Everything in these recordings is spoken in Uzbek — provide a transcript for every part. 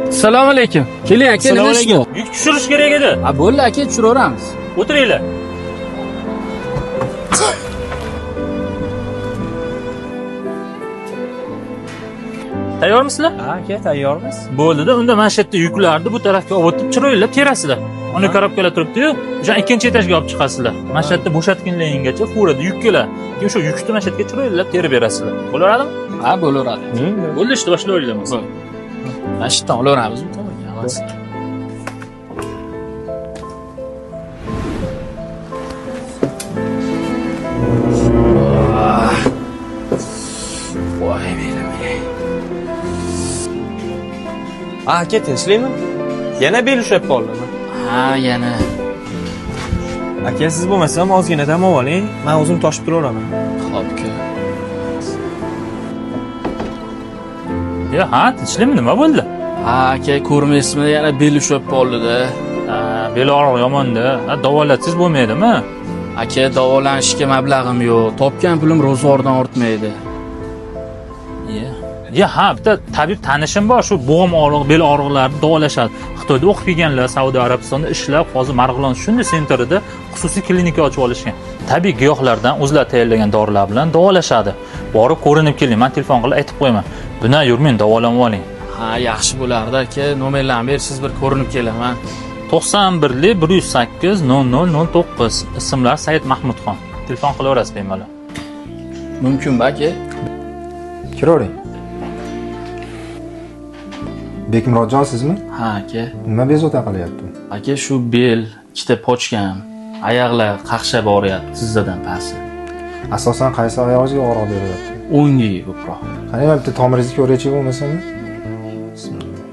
Assalomu alaykum. Keling aka, nima ish bu? Yuk tushirish kerak edi. Ha, bo'ldi aka, tushiraveramiz. O'tiringlar. Tayyormisizlar? Ha, aka, tayyormiz. Bo'ldi-da, unda mana shu yerda yuklarni bu tarafga olib o'tib chiroylab terasizlar. Uni korobkalar turibdi-yu, o'sha ikkinchi etajga olib chiqasizlar. Mana shu yerda bo'shatganlaringgacha furada yuk keladi. Keyin o'sha yukni mana shu yerga chiroylab terib berasizlar. Bo'laveradimi? Ha, bo'laveradi. Bo'ldi, ishni boshlayveringlar. Mana shu yerdan olaveramiz bu tomonga. Hammasi. Voy belim. Ha, aka, tinchlikmi? Yana bel ushlab qoldimi? Ha, yana. Aka, siz bo'lmasam ozgina dam oling, men o'zim toshib turaveraman. Xo'p, aka. Ya, ha, tinchlikmi? Nima bo'ldi? Ha, aka, ko'rmaysizmi? Yana bel ushlab qoldi-da. Ha, bel og'rig'i yomonda. Ha, davolatsangiz bo'lmaydimi? Aka, davolanishga mablag'im yo'q. Topgan pulim ro'zg'ordan ortmaydi. Ya. Ya ha, bitta tabib tanishim bor, shu bo'g'im og'rig'i, bel og'riqlarini davolashadi. Xitoyda o'qib kelganlar, Saudiya Arabistonida ishlab, hozir Marg'ilon shunday sentrida xususiy klinika ochib olishgan. Tabiiy giyohlardan o'zlari tayyorlagan dorilar bilan davolashadi. Borib ko'rinib keling, men telefon qilib aytib qo'yaman. Bundan yurmang, davolanib oling. Ha, yaxshi bo'lardi aka. Nomerlarni bersiz bir ko'rinib kelaman. 91 108 0009 ismlar Said Mahmudxon. Telefon qilaverasiz bemalol. Mumkinmi aka? Kiravering. Bekmurodjon sizmi? Ha, aka. Nima bezovta qilyapti? Aka, shu bel, ikkita pochkam, oyoqlar qaqshab og'riyapti tizzadan pasti. Asosan qaysi oyog'ingizga og'riq beryapti? O'ngi ko'proq. Qani mana bitta tomiringizni ko'raychi bo'lmasami? Bismillah.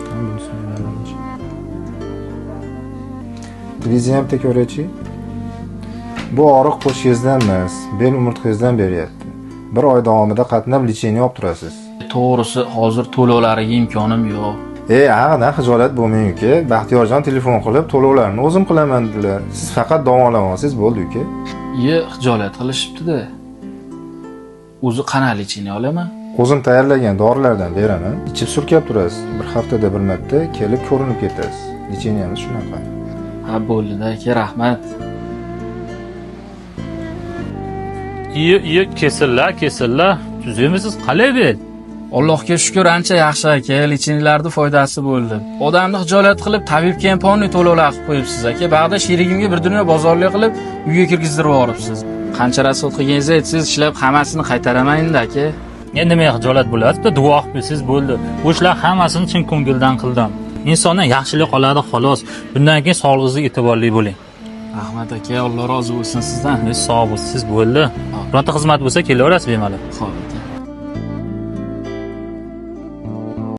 Tam bunisini aylanchi. Divizni ham bitta ko'raychi. Bu og'riq qo'shingizdan emas, bel umurtqangizdan beryapti. Bir oy davomida qatnab lecheniya olib turasiz. To'g'risi, hozir to'lovlariga imkonim yo'q. E, ag'dan xijolat bo'lmang uka. Baxtiyorjon telefon qilib, to'lovlarni o'zim qilaman dedilar. Siz faqat davolanib olsangiz bo'ldi uka. Iye, xijolat qilishibdi-da. O'zi qanaqa lecheniya olaman? O'zim tayyorlagan dorilardan beraman. Ichib surkab turasiz. Bir haftada bir marta kelib ko'rinib ketasiz. Lecheniyamiz shunaqa. Ha, bo'ldi-da aka, rahmat. Iye, iye, kesillar, kesillar. Tuzukmisiz? Qalay bel? Allohga shukr, ancha yaxshi aka, lecheniyalarning foydasi bo'ldi. Odamni xijolat qilib, tabibga ham polniy to'lovlar qilib qo'yibsiz aka. Bag'da sherigimga bir dunyo bozorlik qilib, uyga kirgizdirib yuboribsiz. Qancha rasxod qilganingizni aytsangiz, ishlab hammasini qaytaraman endi aka. Endi nima xijolat bo'ladi? Bitta duo qilib qo'ysangiz bo'ldi. Bu ishlar hammasini chin ko'ngildan qildim. Insondan yaxshilik qoladi xolos. Bundan keyin sog'lig'ingizga e'tiborli bo'ling. Rahmat aka, Alloh rozi bo'lsin sizdan. Sog' bo'lsiz bo'ldi. Bironta xizmat bo'lsa kelaverasiz bemalol. Xo'p.